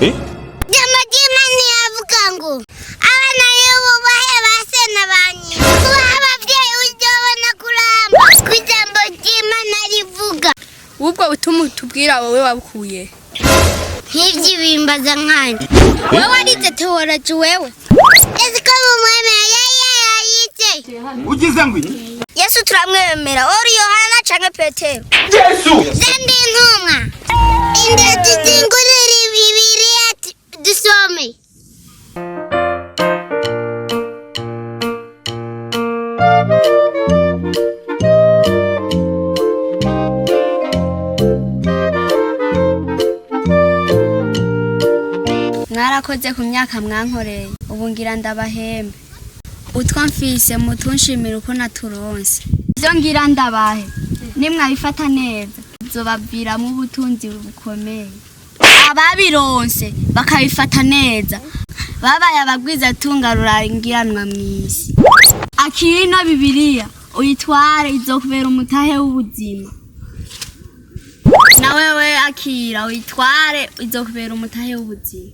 Ijambo ry'Imana yavuga ngo abana bubahe ba se na ba nyina. Kubaha abavyeyi uzobona kuramba. Ko ijambo ry'Imana rivuga. Ubwo butumwa utubwira wowe wabukuye? Nk'ivyibimbaza nkanje. Wewe warize tewoloji wewe? Ese ko mumwemera yeye yayize? Ugize ngo iki? Yesu turamwemera. Uri Yohana canke Petero? Yesu! Zendi intumwa. Inde tuzingurire Bibiliya dusome. Mwarakoze ku myaka mwankoreye, ubu ngira ndabahembe. Utwo mfise mutunshimira uko naturonse. Ivyo ngira ndabahe nimwabifata neza bizobaviramwo ubutunzi bukomeye. Ababironse bakabifata neza babaye abagwizatunga rurangiranwa mw'isi. Akira ino Bibiliya uyitware, izokubera umutahe w'ubuzima. Na wewe akira uyitware, izokubera umutahe w'ubuzima.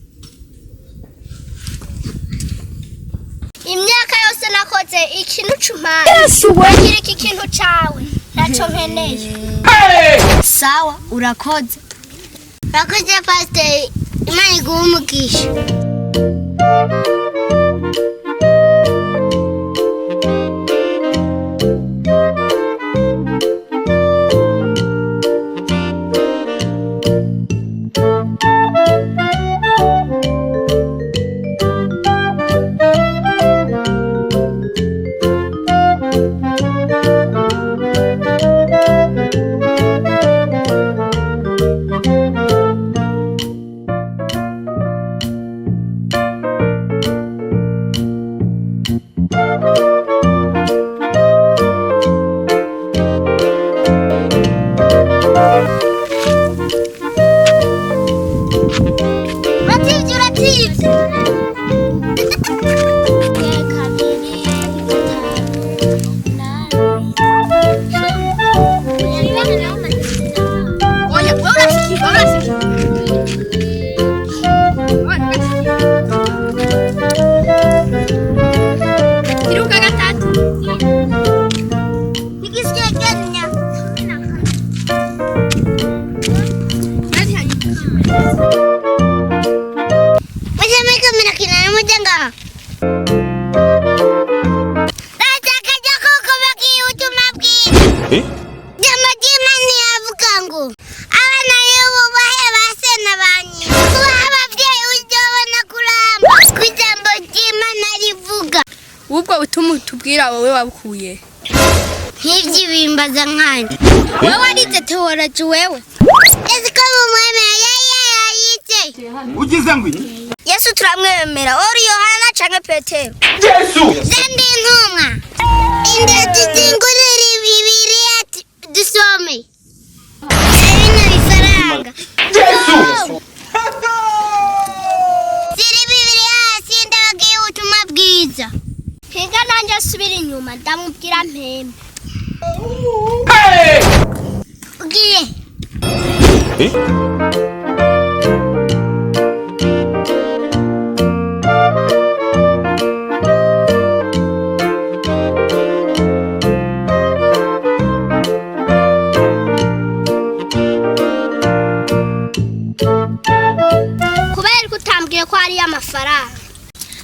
Imyaka yose nakoze ikintu c'umpande. Ngira iki kintu cawe ntaco nkeneye. Sawa, urakoze. Urakoze pasiteri, Imana iguhe umugisha. Urativye, urativye. Oya, wewe urashikiye, wewe urashikiye. Kiruka gatatu. Nigisikia. Musemeke mirakina mujenga. Ndashaka kuko bagiye ubutumwa bwiza. Ijambo ry'Imana yavuga ngo abana bubahe ba se na ba nyina. Kubaha abavyeyi uzobona kuramba. Ko ijambo ry'Imana rivuga. Ubwo butumwa utubwira wowe wabukuye? Nk'ivyibimbaza nkanje. Wewe warize tewoloji wewe? Ese ko mumwemera yeye yayize? Ugize ngo iki? Yesu turamwemera. Uri Yohana canke Petero? Yesu! Zendi intumwa. Inde tuzingurire Bibiliya dusome. Bino bifaranga. Yesu! Ziri Bibiliya hasi ndababwiye ubutumwa bwiza. Piga nanje asubira inyuma ndamubwira mpembe. Ugiye. Kubera ko utambwiye ko hariyo amafaranga.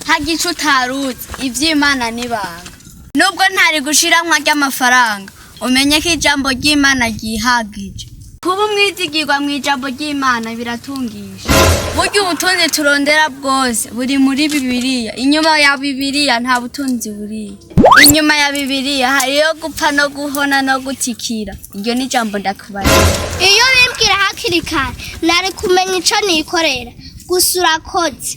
Hagica utaruzi ivy'Imana n'ibanga. Nubwo ntari gushiramwo ry'amafaranga, umenye ko ijambo ry'Imana ryihagije. Kuba umwizigirwa mw'ijambo ry'Imana biratungisha. Burya ubutunzi turondera bwose buri muri Bibiliya. Inyuma ya Bibiliya nta butunzi buriyo. Inyuma ya Bibiliya hariyo gupfa no guhona no gutikira. Iryo ni ijambo ndakubarira. Iyo bimbwira hakiri kare nari kumenya ico nikorera. Gusa urakoze.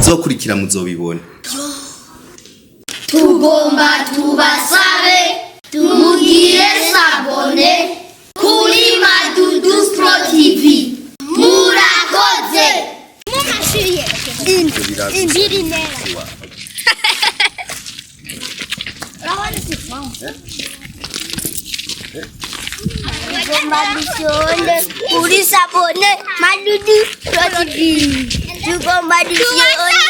Izokurikira muzobibona. Tugomba tubasabe tumugire s'abonner kuri Madudu Pro TV. Murakoze. Mumashiriye imbiri nera. Tugomba dushonde kuri sabone madudu rotibiri. Tugomba dushonde.